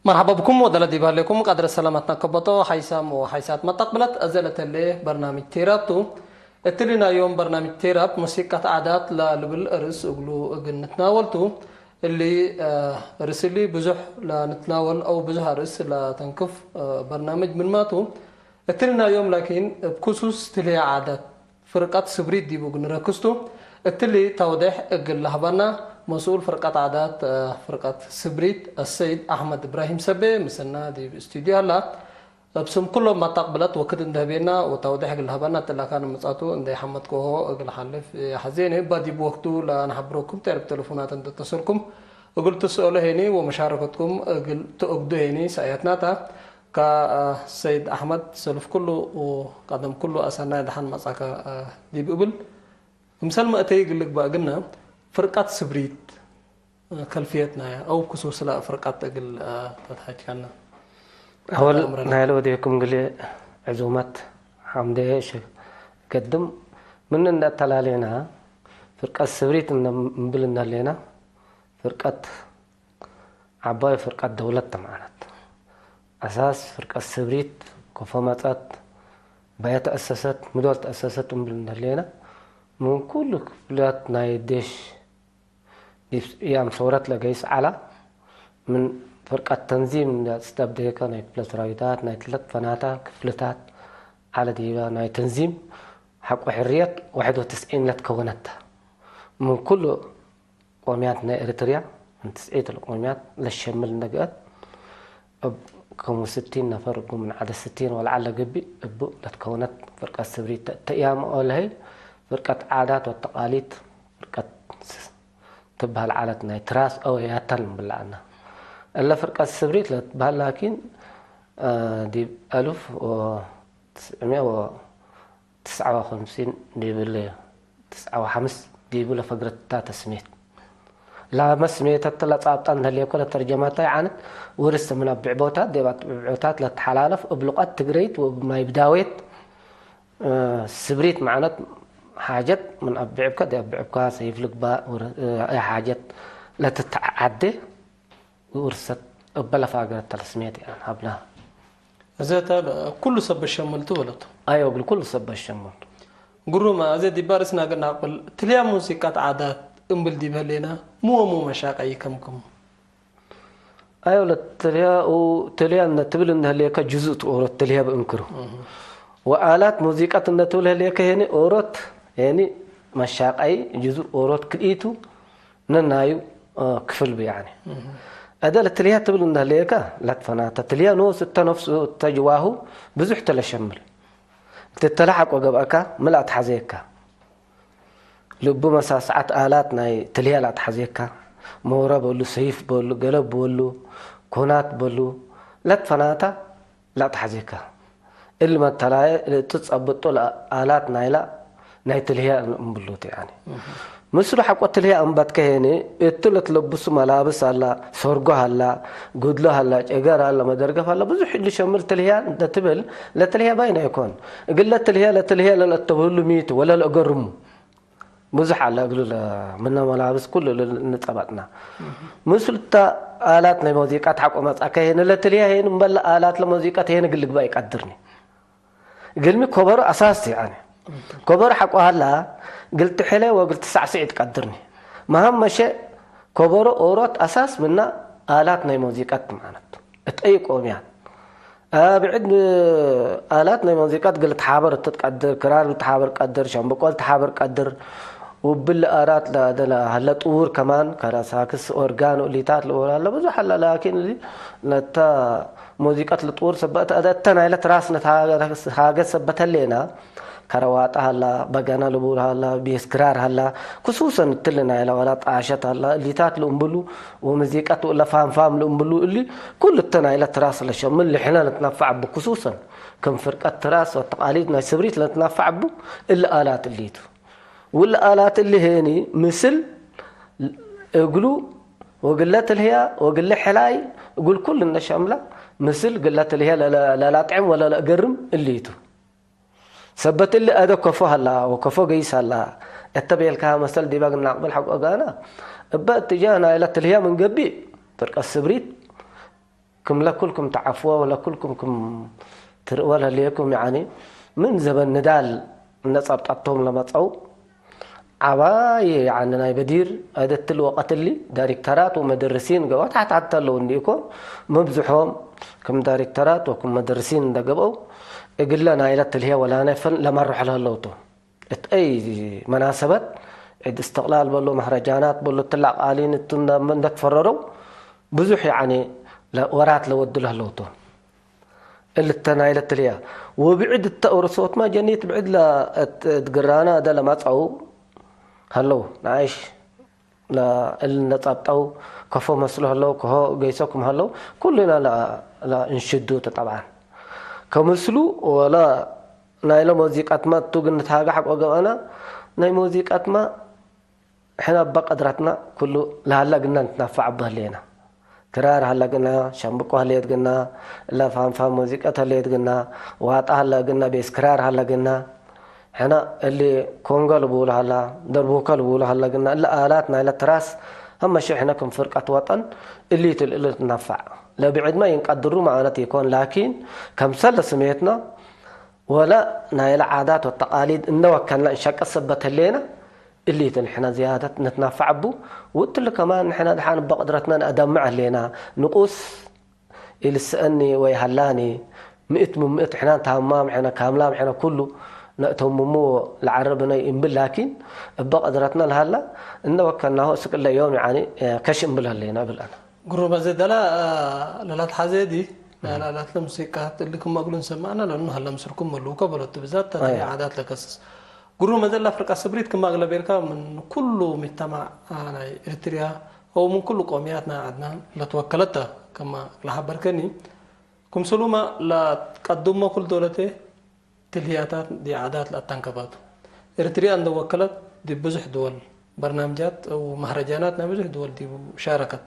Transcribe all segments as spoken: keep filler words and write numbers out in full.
መርሐባ ብኩም ወደለ ዲብ ሀሌኩም ቀድረ ሰላመትነ ከበጦ ሓይሳም ወሓይሳት መጠቅብለት። አዘ ለተሌ በርናምጅ ቴራብ ቱ። እትሊ ናይ ዮም በርናምጅ ቴራብ ሙሲቀት ዓዳት ለልብል ርእስ እግሉ እግል ንትናወል ቱ። እሊ፣ እ፣ ርእስ እሊ ብዙሕ ለንትናወል አው ብዙሕ ርእስ ለተንክፍ፣ እ፣ በርናምጅ ምንማቱ። እትሊ ናይ ዮም ላኪን እብ ክሱስ ትልሄ ዓዳት ፍርቀት ስብሪት ዲቡ እግል ንረክስቱ። እትሊ ተውዴሕ እግል ለህበና መስኡል ፍርቀት ዓዳት፣ እ፣ ፍርቀት ስብሪት አሰይድ አሕመድ እብራሂም ሰቤ ምስልና ዲብ ስቱድዮ ሀላ። እብ ስም ኩሎም መታቅብለት ወክድ እንዴ ህቤና ወተውዴሕ እግል ለህበና እትላካን ምጻቱ እንዴ ሐመድኮሆ እግል ሐልፍ ሐዜነ። እባ ዲብ ወክቱ ለነሐብረኩም ቴርብ ተለፉናት እንዴ ተሰልኩም እግል ትስአሎ ሄኒ ወመሻረከትኩም እግል ትአግዱ ሄኒ ሰእያትናታ። ከሰይድ አሕመድ ሰልፍ ኩሉ ወቀደም ኩሉ አሰናይ ደሐን መጻከ ዲብ እብል። ክምሰልመ እተይ እግል ልግበእ ግነ፣ ፍርቀት ስብሪት ከልፍየት ናያ አው ክሱስ ለፍርቀት እግል ተትሐጅከነ። አወል አምረና። ናይለ ወዴኩም ግሌ ዕዙመት ሐምዴ እሽ ገድም ምን እንደ አተላሌና ፍርቀት ስብሪት እንደ እምብል እንደሌና ፍርቀት ዐባይ ፍርቀት ደውለት ተ መዓነት። አሳስ ፍርቀት ስብሪት ኮፎ መጸት፣ በየ ተአሰሰት፣ ምዶል ተአሰሰት እምብል እንደሌና፣ ምን ኩሉ ክፍልያት ናይ ዴሽ ዲብ እያም ሰውረት ለገይስ ዐላ፣ ምን ፍርቀት ተንዚም ለትስተብዴከ ናይ ክፍለ ሰራዊታት፣ ናይ ትለት ፈናተ ክፍልታት ዐለ ዲበ ናይ ተንዚም ሐቆ ሕርየት ወሕድ ወትስዒን ለትከወነት ተ። ምን ኩሉ ቆምያት ናይ ኤሪትርያ ምን ትስዒት ለቆምያት ለሸምል ነገአት፣ እብ ክሙ ስቲን ነፈር እቡ ምን ዐደ ስቲን ወለዐል ለገብእ እቡ ለትከውነት ፍርቀት ስብሪት ተ-፣ ተእያመ ኦለሀይ ፍርቀት ዓዳት ወተቃሊት ፍርቀት ስ-፣ ትበህል ዐለት ናይ ትራስ አወያተን ብለዐና። እለ ፍርቀት ስብሪት ለትበህል ላኪን፣ አ፣ ዲብ አልፍ ወትስዕምየ ወ-፣ ትስዐ ወክምሲን ዲብለ፣ ትስዐ ወሐምስ ዲብለ ፈግረት እታ ተስሜት። ላመ ስሜተት ለጻብጠ እንደ ህሌኮ ለተርጀማታ ይዓነት፣ ውርስ ምን አብዕቦታት ዲብ አብዕቦታት ለተሐላለፍ፣ እብ ሉቀት ትግረይት ወእብ ማይ ብዳዌት፣ እ፣ ስብሪት መዕነት ሓጀት ምን አብዕብከ ዲብ አብዕብካ ሰይፍ ልግባእ፣ ውር-፣ እ፣ ሓጀት ለትትዐዴ፣ ውርሰት እበ ለፋገረት ተለስሜት ይአን ሀብላ። እዘ ተ ኩሉ ሰብ በሸምልቱ በለቱ። አዮ፣ እግል ኩሉ ሰብ በሸምልቱ። ግሩመ፣ እዘ ዲብ ባር እስና ግን አቅብል ትልያ ሙዚቃት ዓዳት እምብል ዲብ ህሌና፣ ሙ ወሙ መሻቀይ ከምክሙ? አዮ፣ ለትልያ ኡ-፣ ትልያ እነ ትብል እንደ ህሌከ ጅዙእ ቱ ኦሮት ትልያ ብእንክሩ። እህ። ወአላት ሙዚቃት እንደ ትብል ህሌከ ሄኒ ኦሮት፣ ሄኒ መሻቀይ ጅዙእ ኦሮት ክልኢቱ ነናዩ፣ አ፣ ክፍል ብ ያኒ። እህ። አደ ለትልያ ትብል እንደ ህሌከ ለትፈናተ ትልያ ኖስ እተ ነፍሱ እተ ጅዋሁ ብዙሕ ተለሸምል። እትተለሐቆ ገብአካ ምን ለአትሐዜካ። ልቡ መሳስዓት አላት ናይ ትልያ ለአትሐዜካ። ሞረ በሉ፣ ሰይፍ በሉ፣ ገለብ በሉ፣ ኮናት በሉ፣ ለትፈናተ ለአትሐዜካ። እሊ መተላየ ለእትጸብጦ ለአላት ናይላ ናይ ትልህያ እምብሉት ያኒ። እህ። ምስሉ ሐቆ ትልህያ እምበትከ ሄኒ፣ እቱ ለትለብሱ መላብስ ሀላ፣ ሰርጎ ሀላ፣ ጉድሎ ሀላ፣ ጨገር ሀላ፣ መደርገፍ ሀላ፣ ብዙሕ እሊ ሸምል ትልህያ እንተ ትብል፣ ለትልህያ ባይን አይኮን። እግለ ትልህያ ለትልህያ ለለአተብህሉ ሚቱ ወለ ለእገርሙ። ብዙሕ አለ እግሉ ለ-፣ ምነ መላብስ ኩሉ ል-፣ እንጸበጥና። እህ። ምስሉ እተ አላት ናይ መውዚቃት ሐቆ መጽአከ ሄኒ፣ ለትልህያ ሄኒ እምበል አላት ለመውዚቃት ሄኒ እግል ልግባእ ይቀድርኒ። እግልሚ ኮበሮ አሳስ ቲ አነ። ኮበሮ ሐቆ ሀላ፣ እግል ትሕሌ ወእግል ትሳዕስዕ ትቀድርኒ። መሀመሸ ኮበሮ ኦሮት አሳስ ምና አላት ናይ መውዚቀት መዓነት። እት አይ ቆምያት። አ፣ ብዕድ አላት ናይ መውዚቀት እግል ትሓበር እት ትቀድር፣ ክራር ልትሓበር ቀድር፣ ሸምበቆ ልትሓበር ቀድር፣ ውብል አራት ለ-፣ ለ-፣ ሀለ ጥውር ከማን፣ ከረ ሳክስ፣ ኦርጋን፣ እሊታት ልኦላ ሀለ ብዙሕ ሀለ፣ ላኪን እሊ ለተ ሙዚቀት ልጥውር ሰበት፣ እተ ናይለ ትራስ ነትሃገ-፣ ሃገ ሰበት ህሌና፣ ከረዋጣ ሀላ፣ በገና ልቡል ሀላ፣ ቤስ ክራር ሀላ፣ ክሱሰን እትሊ ናይለ ወላ ጣሸት ሀላ፣ እሊታት ልእምብሉ፣ ወሙዚቀት ወለ ፋምፋም ልእምብሉ፣ እሊ ኩሉ እተ ናይለ ትራስ ለሸምል ልሕነ ልትነፈዕ እቡ፣ ክሱሰን ክም ፍርቀት ትራስ ወተቃሊድ ናይ ስብሪት ለትነፈዕ እቡ፣ እሊ አላት እሊቱ። ውል አላት እሊ ሄኒ ምስል እግሉ ወግለ ትልህያ ወግለ ሕላይ እግል ኩል እነ ሸምላ ምስል ግለ ትልህያ ለለ-፣ ለላጥዕም ወለለእገርም እሊ ቱ። ሰበት እሊ አደ ከፎ ሀላ ወከፎ ገይስ ሀላ እተ ቤልካሀ መሰል ዲበ ግናቅብል ሐቆ ጋና እበ እትጃህ ናይለ ትልህያ ምን ገብእ ፍርቀት ስብሪት ክም ለኩልኩም ተዐፍወ ወለኩልኩም ክም ትርእወ ለህሌኩም፣ ያኒ ምን ዘበን ንዳል እነ ጸብጠቶም ለመጸው ዐባይ፣ ያኒ ናይ በዲር እት እትሊ ወቀት እሊ ዳይሬክተራት ወመደርሲን ገብአው፣ ታሕት ሐተ ለው እንዲኮን፣ መብዝሖም ክም ዳይሬክተራት ወክም መደርሲን እንደ ገብአው፣ እግለ ናይለ ትልሄ ወላነ ፈን ለመርሖ ለህለው ቱ። እት አይ መናሰበት፣ ዒድ እስትቅላል በሎ፣ መህረጃናት በሎ፣ እትለ አቃሊን እቱ እንደ፣ እንደ ትፈረረው፣ ብዙሕ ያኒ ለወራት ለወዱ ለህለው ቱ። እልተ ናይለ ትልያ። ወብዕድ እተ ኡርሶትመ ጀኒት ብዕድ ለ-፣ እት-፣ እት ግራና እደ ለመጽአው ሀለው። ነአይሽ ለእል እንደ ጸብጠው ከፎ መስሎ ሀለው፣ ከሆ ገይሶ ክም ሀለው፣ ኩሉና ለ-፣ ለእንሽዱ ተ ጠብዓን። ከምስሉ ወለ ናይለ ሞዚቀትመ እቱ ግን ንትሃገ ሐቆ ገብአና፣ ናይ ሞዚቀትመ ሕነ እበ ቀድረትነ ኩሉ ለሀለ እግልነ ንትነፈዕ እቡ ህሌነ። ክራር ሀለ እግልነ፣ ሸምብቆ ህሌት እግልነ፣ እለ ፋንፋን ሙዚቀት ህሌት እግልነ፣ ዋጣ ሀለ እግልነ፣ ቤስ ክራር ሀለ እግልነ። ሕነ እሊ ኮንጎ ልቡሉ ሀላ፣ ደርቡከ ልቡሉ ሀለ እግልነ፣ እለ አላት ናይለ ትራስ ሀመ ሸ ሕነ ክም ፍርቀት ወጠን እሊቱ እሉ ትነፈዕ። ለብዕድመ ይንቀድሩ መዓነት ኢኮን፣ ላኪን፣ ከምሰል ለስሜትነ ወለ ናይለ ዓዳት ወተቃሊድ እነ ወከልነ እንሸቅስ ሰበት ህሌነ፣ እሊቱ ንሕነ ዝያደት ንትነፈዕ እቡ። ወእትሊ ከማን ንሕነ ደሓን እበ ቅድረትነ ነአደምዕ ህሌና። ንቁስ ኢልሰአኒ ወይ ሀላኒ፣ ምእት ምን ምእት ሕነ ታማም ሕነ ካምላም ሕነ ኩሉ ነእተምሙ ለዐርብነ እምብል፣ ላኪን እበ ቅድረትነ ለሀላ እነ ወከልናሁ እስክ እለ ዮም ያኒ ከሽ እምብል ህሌና እብል አነ። ግሩም፣ አዜ ደላ ለላትሐዜ ዲ፣ ለላትለ ሙሲቃት እሊ ክም እግሉ እንሰመዕነ ለእኑ ሀለ ምስልኩም መሉከ በለቱ ብዛት ተትሪ አይ። ዓዳት ለከስስ። ግሩም፣ አዜ ለፍርቀ ስብሪት ክም እግለ ቤልካ ምን ኩሉ ሙጅተማዕ ናይ ኤሪትሪያ አው ምን ኩሉ ቆምያት ናይ ዐድነ ለትወከለት ተ፣ ክም ለሐበርከኒ። ክምሰሉመ ለትቀድሞ ኩል ዶለቴ ትልህያታት ዲብ ዓዳት ለአተንከበቱ። ኤሪትርያ እንደ ወከለት ዲብ ብዙሕ ድወል በርናምጃት ወመህረጃናት ናይ ብዙሕ ድወል ዲቡ ሻረከት።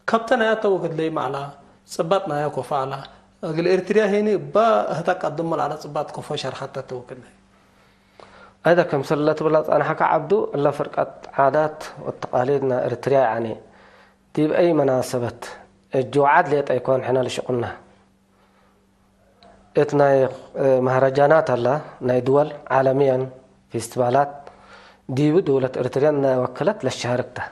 ከብተ ናያ ተወክድ ለይመ ዐላ፣ ጽባጥ ናያ ኮፎ ዐላ። እግል ኤሪትርያ ሄኒ እበ ህተ ቀድሞ ለዐለ ጽባጥ ኮፎ ሸርሐተ ተወክድ ለይ። አይደ ክምሰል ለትብለ ጸንሐከ ዐብዱ፣ እለ ፍርቀት ዓዳት ወተቃሊድ ናይ ኤሪትርያ፣ ያኒ ዲብ አይ መናሰበት እጅ ወዓድ ሌጠ ኢኮን ሕነ ልሽቁልነ። እት ናይ መህረጃናት ሀላ፣ ናይ ድወል ዓለምየን ፌስቲቫላት ዲቡ ደውለት ኤሪትርየን ናይ ወከለት ለሻርክ ተ።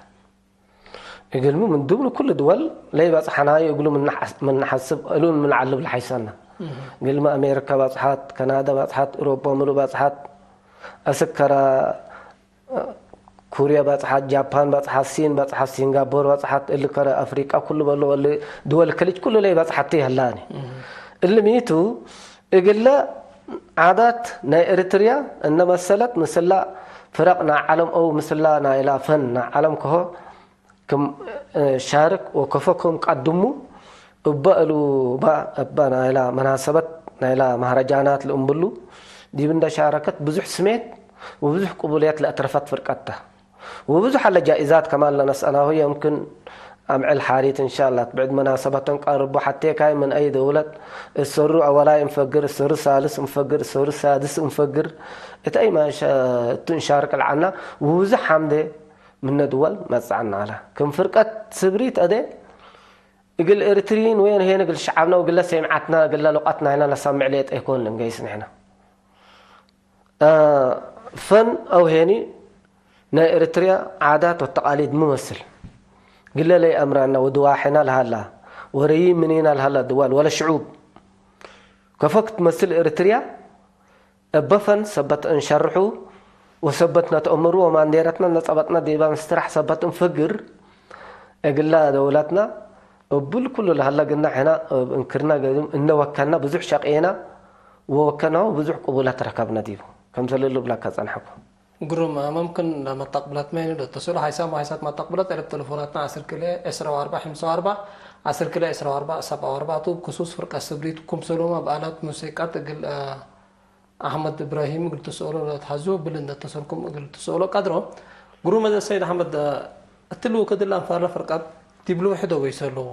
እግልሚ ምን ዱብሉ ኩሉ ድወል ለይበጽሐናዩ እግሉ ምን ነሐስ-፣ ምን ነሐስብ እሉን ምን ዐልብ ለሐይሰነ። እህ። እግልሚ አሜሪካ ባጽሐት፣ ከናዳ ባጽሐት፣ ኤውሮጳ ምሉ ባጽሐት፣ አስክ ከረ ኮርየ በጽሐት፣ ጃፓን በጽሐት፣ ሲን በጽሐት፣ ሲንጋፖር በጽሐት፣ እሊ ከረ አፍሪቀ ኩሉ በሎ፣ እሊ ድወል ከሊጅ ኩሉ ለይበጽሐት ይሀላኒ። እህ። እሊ ሚቱ እግለ ዓዳት ናይ ኤሪትርያ እነ መሰለት ምስላ ፍረቅ ናይ ዓለም አው ምስላ ናይላ ፈን ናይ ዓለም ከሆ ክም፣ እ፣ ሻርክ ወከፎ ክም ቀድሙ እበ እሉመ እበ ናይላ መናሰበት ናይላ መህረጃናት ለእምብሉ ዲብ እንደ ሻረከት ብዙሕ ስሜት ወብዙሕ ቅቡልየት ለአትረፈት ፍርቀት ተ። ወብዙሕ ሀለ ጃኢዛት ከማን ለነስአናሁ የምክን አምዕል ሓሪት እንሻላ ብዕድ መናሰበት እንቀርቦ ሐቴ ካይ ምን አይ ደውለት እሰሩ አወላይ እንፈግር፣ እሰሩ ሳልስ እንፈግር፣ እሰሩ ሳድስ እንፈግር እት አይ ማንሸ እቱ እንሻርክ ለዐና ወብዙሕ ሐምዴ ምነ ድወል መጽአና ዐለ። ክም ፍርቀት ስብሪት አዴ፣ እግል ኤሪትሪይን ወይን ሄን እግል ሸዐብነ ወእግለ ሴምዓትነ እግለ ሉቀት ናይነ ለሰምዕ ሌጠ ኢኮን ልንገይስ ንሕነ። አ፣ ፈን አው ሄኒ ናይ ኤሪትሪያ ዓዳት ወተቃሊድ ሚ መስል? እግለ ለይአምረነ ወድዋሕነ ለሀላ ወረይም ምኒነ ለሀላ ድዋል ወለ ሽዑብ ከፎ ክትመስል ኤሪትሪያ እበ ፈን ሰበት እንሸርሑ ወሰበት ነትአምሩ ወማንዴረትነ ነጸበጥነ ዲበ ምስትራሕ ሰበት እንፈግር፣ እግለ ደውለትነ እብሉ ኩሉ ለሀለ ግነ ሕነ እብ እንክርነ ገድም እነ ወከነ ብዙሕ ሸቄነ ወወከናሁ ብዙሕ ቅቡለት ረከብነ ዲቡ። ከምሰል እሉ እብለከ ጸንሐኩ። ግሩም፣ መምክን ለመጣቅብለት መይኑ ለተስእሎ ሐይሳም ወሐይሳት መጣቅብለት፣ ዕልብ ተለፎናትና ዐስር ክልኤ ዕስራ ወአርበዕ ሐምሳ ወአርበዕ፣ ዐስር ክልኤ ዕስራ ወአርበዕ ሰብዓ ወአርበዕ ቱ። ክሱስ ፍርቀት ስብሪት ክምሰሉመ በአላት ሙሲቃት እግል፣ አ፣ አሕመድ እብራሂም እግል ትስእሎ ለትሐዙ እብል እንደ ተሰልኩም እግል ትስእሎ ቀድሮ። ግሩም፣ መዘ ሰይድ አሕመድ፣ እትሊ ወክድ ለአንፋር ለፍርቀት ዲብ ልውሕዶ ወይሰ ለው፣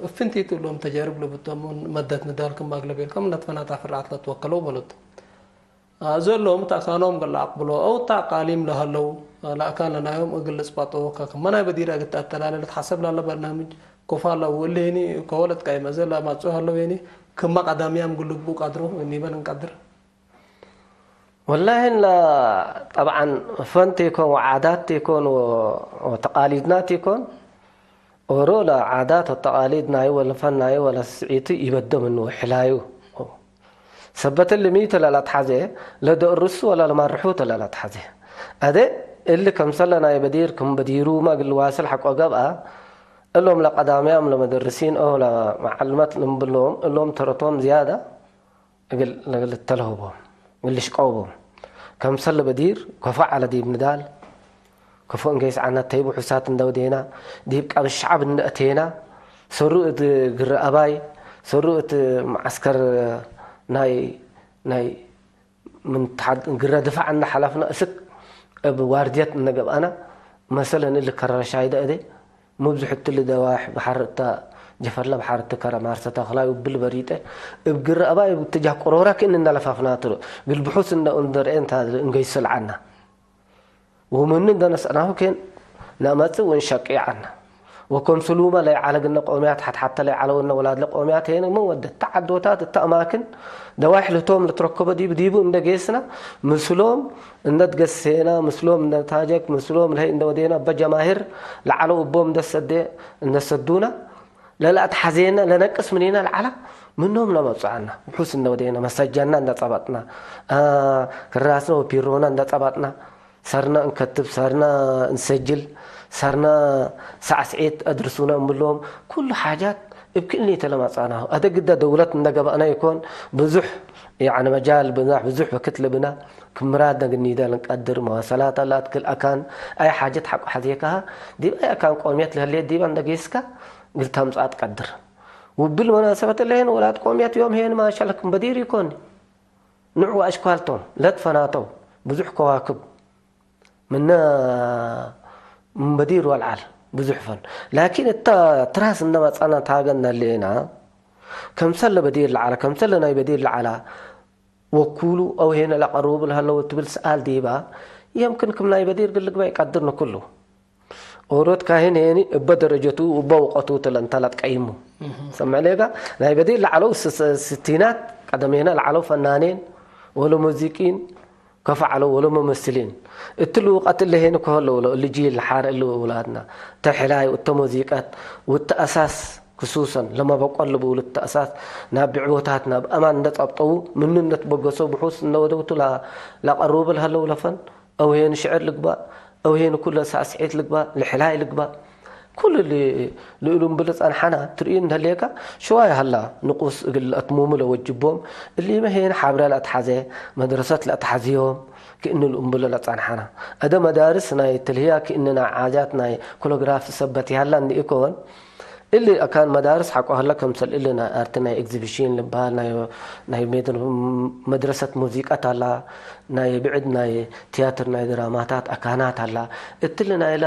እፍንቲት እሎም ተጃርብ ለብቶም መደት ንዳል ክም አግለቤልከም ለትፈናታ ፍርዓት ለትወከለው በለቱ። ዘለዎም እት አካኖም እግል ለአቅብሎ አው እት አቃሊም ለሀለው ለአካን ለናዮም እግል ልጽበጦ ከክመ ናይ በዲር እግል ተአተላሌ ልትሐሰብ ላለ በርናምጅ ኮፋ ለው እሊ ህኒ ከወለት ቀይመ እዘ ለማጽኡ ሀለው ህኒ ክመ ቀዳምያም እግል ልግብኡ ቀድሮ ኒበል እንቀድር። ወላሂ እለ ጠብዓን ፈን ቲኮን ወዓዳት ቲኮን ወ-፣ ወተቃሊድና ቲኮን ኦሮ ለዓዳት ወተቃሊድ ናዩ ወለፈን ናዩ ወለስስዒቱ ኢበደ ምኑ ወሕላዩ። ሰበት እሊ ሚ ተ ለለአትሐዜ፣ ለደእርሱ ወለልመርሑ ተ ለለአትሐዜ። አዜ እሊ ከምሰለ ናይ በዲር ክም በዲሩመ እግል ዋስል ሐቆ ገብአ፣ እሎም ለቀዳምያም ለመደርሲን ኦ ለመዓልመት ልንብሎም እሎም ተረቶም ዝያደ እግል፣ እግል ልተለሆቦም፣ እግል ልሽቀው ቦም። ከምሰለ በዲር ከፎ ዐለ ዲብ ንዳል፣ ከፎ እንገይስ ዐና፣ ተይ ብሑሳት እንደ ወዴና፣ ዲብ ቀብ ሸዐብ እንደ አቴና፣ ሰሩ እት ግረ አባይ፣ ሰሩ እት መዐስከር ናይ፣ ናይ ምን ተሐድ ግረ ድፋዕ እንደ ሐለፍና፣ እስክ እብ ዋርድየት እንደ ገብአና፣ መሰለን እሊ ከረረ ሻይደ እዴ፣ ሙብዝሕ እትሊ ደዋይሕ በሐር እተ ጀፈርለ በሐር እት ከረ ማርሰ ተክላይ ውብል በሪጠ፣ እብ ግረ አባይ እብ እትጃህ ቅሮረ ክእን እንደ ለፋፍናቱ፣ እግል ብሑስ እንደ፣ እንደ ርኤ እንተ እንገይሰል ዐና። ወምኑ እንደ ነስአናሁ ኬን ነአመጽእ ወእንሸቄ ዐና። ወከምስሉመ ለይዐለ ግነ ቆምያት ሐት ሐተ ለይዐለወነ ወላድለ ቆምያት ሄነ ምን ወደ እተ ዐዶታት እተ አማክን ደዋይሕ ልቶም ልትረከቦ ዲብ ዲቡ እንደ ጌስና ምስሎም እንደ ትገሴና ምስሎም እንደ ታጀክ ምስሎም ለሀይ እንደ ወዴና እበ ጀማሂር ለዐለው እቦም እንደ ሰዴ እንደ ሰዱና ለለአትሐዜነ ለነቅስ ምኔና ለዐላ ምኖም ለመጽአና ብሑስ እንደ ወዴና መሰጃና እንደ ጸበጥና አ፣ ክራስነ ወፒሮና እንደ ጸበጥና ሰርነ እንከትብ፣ ሰርነ እንሰጅል፣ ሰርነ ሳዕስዒት አድርሱነ እምሎም፣ ኩሉ ሓጃት እብ ክእኒ ተ ለመጽአናሁ። አደ ግደ ደውለት እንደ ገብአነ ኢኮን፣ ብዙሕ፣ ያዕኒ፣ መጃል ብና፣ ብዙሕ ወክት ልብና፣ ክም ምራድነ ግኒደ ልንቀድር፣ መዋሰላት አላት ክል አካን፣ አይ ሓጀት ሐቆ ሐዜካሃ፣ ዲብ አይ አካን ቆምየት ለህሌት ዲበ እንደ ጌስካ፣ እግል ተምጽአ ትቀድር። ውብል መናሰበት እለ ሄን ወላት ቆምየት ዮም ሄን ማሻለ ክም በዲር ኢኮን። ኑዕ ወአሽኳል ቶም ለትፈናተው ብዙሕ ከዋክብ ምነ ምን በዲር ወልዓል ብዙሕ ፈን። ላኪን እተ ትራስ እንደ መጽአና ታገን ነሌና፣ ከምሰለ በዲር ለዓለ፣ ከምሰለ ናይ በዲር ለዓላ ወኩሉ አው ሄነ ለቀሩቡ ለሀለው ትብል ሰኣል ዲባ፣ የምክን ክም ናይ በዲር እግል ልግበእ ይቀድር ንኩሉ። ኦሮት ካህን ሄኒ እበ ደረጀቱ እበ ውቀቱ ተ ለእንተ ለትቀይሙ። እህ። ሰምዕ ሌጋ፣ ናይ በዲር ለዐለው ስ-፣ ስ-፣ ስቲናት ቀደሜነ ለዐለው ፈናኔን ወለ ሙዚቂን ከፈ ዐለው ወለ መመስሊን። እት ልውቀት እለ ሄኒ ከህለው እሊ ጂል ለሓር እሊ ውላድና፣ እተ ሕላይ ወእተ ሙዚቀት ወእተ አሳስ ክሱሰን ለመበቆል ልብሉ እተ አሳስ ናብ ብዕቦታት ናብ አማን እንደ ጸብጠው ምኑ እንደ ትበገሰው ብሑስ እንደ ወደውቱ ለ-፣ ለቀሩቡ ለሀለው ለፈን፣ አው ሄን ሽዕር ልግባእ፣ አው ሄን ኩለ ሳስዒት ልግባእ፣ ለሕላይ ልግባእ፣ ኩሉ ል-፣ ልእሉም ብለ ጸንሐና ትርእዩ እንደ ህሌካ፣ ሽዋይ ሀላ ንቁስ እግል ለአትሙሙ ለወጅቦም፣ እሊመ ሄን ሐብረ ለአትሐዜ፣ መድረሰት ለአትሐዝዮም፣ ክእኒ ልኡም ብለ ለጸንሐና። አደ መዳርስ ናይ ትልህያ ክእኒ ናይ ዓጃት ናይ ኮሎግራፍ ሰበት ይሀላ እንዲ ኢኮን፣ እሊ አካን መዳርስ ሐቆ ሀለ፣ ከምሰል እሊ ናይ አርቲ ናይ ኤግዚቢሽን ልበሃል፣ ናይ፣ ናይ ሜድ-፣ መድረሰት ሙዚቀት ሀላ፣ ናይ ብዕድ ናይ ትያትር ናይ ድራማታት አካናት ሀላ። እትሊ ናይላ፣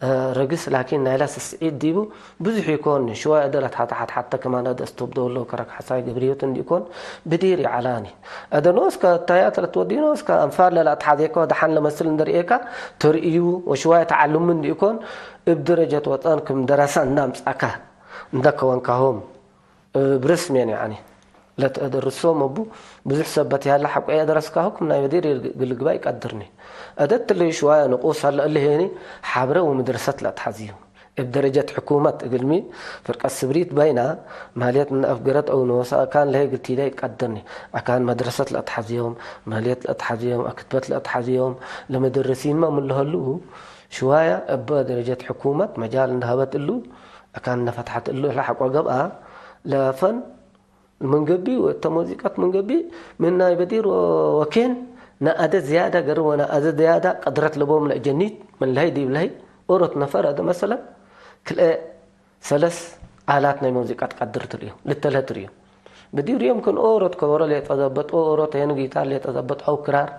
እ፣ ረግስ ላኪን ናይላ ስስዒት ዲቡ ብዙሕ ኢኮን። ሽዋይ አደ ለትሐተ ሐት ሐተ ከማን አደ እስቶብ ደውሎ ከረክ ሐሳይ ገብርዮት እንዲ ኢኮን ብዲር ይዐላኒ። አደ ኖስከ ታያት ለትወዲ ኖስከ አንፋር ለለአትሐዜከ ወደሐን ለመስል እንደ ርኤካ ተርእዩ ወሽዋይ ተዓልሙ እንዲ ኢኮን እብ ደረጀት ወጠን ክም ደረሰ እንደ አምጽአካ እንደ ከወንካሆም እብ ርስሜን ያኒ ለትአደርሶም እቡ ብዙሕ ሰበት ያለ ሐቆ ያደረስካሁ ክም ናይ በዲር እግል ልግባእ ይቀድርኒ። አደ እትሊ ሽዋየ ንቁስ ሀለ እሊ ሄኒ ሐብረ ወምድረሰት ለአትሐዝዩ። እብ ደረጀት ሕኩመት እግልሚ ፍርቀት ስብሪት በይና ማልየት ምን አፍገረት አው ኖሰ አካን ለሀይ እግል ቲደ ይቀድርኒ። አካን መድረሰት ለአትሐዝዮም፣ ማልየት ለአትሐዝዮም፣ አክትበት ለአትሐዝዮም፣ ለመደረሲንመ ምን ለሀሉ ሽዋየ እበ ደረጀት ሕኩመት መጃል እንደ ሀበት እሉ አካን እንደ ፈትሐት እሉ ለሐቆ ገብአ ለፈን ምን ገብእ ወእተ ሙዚቀት ምን ገብእ ምን ናይ በዲር ወ-፣ ወኬን ነአደ ዝያዳ ገርብ ወነአደ ዝያዳ ቀድረት ለቦም ለእጀኒት ምን ለሀይ ዲብ ለሀይ ኦሮት ነፈር አደ መሰለን ክልኤ ሰለስ አላት ናይ ሙዚቀት ቀድር ትርእዩ፣ ልተለህ ትርእዩ። በዲር የምክን ኦሮት ከበሮ ሌጠ ዘበጥ፣ ኦሮት ሄን ጊታር ሌጠ ዘበጥ አው ክራር።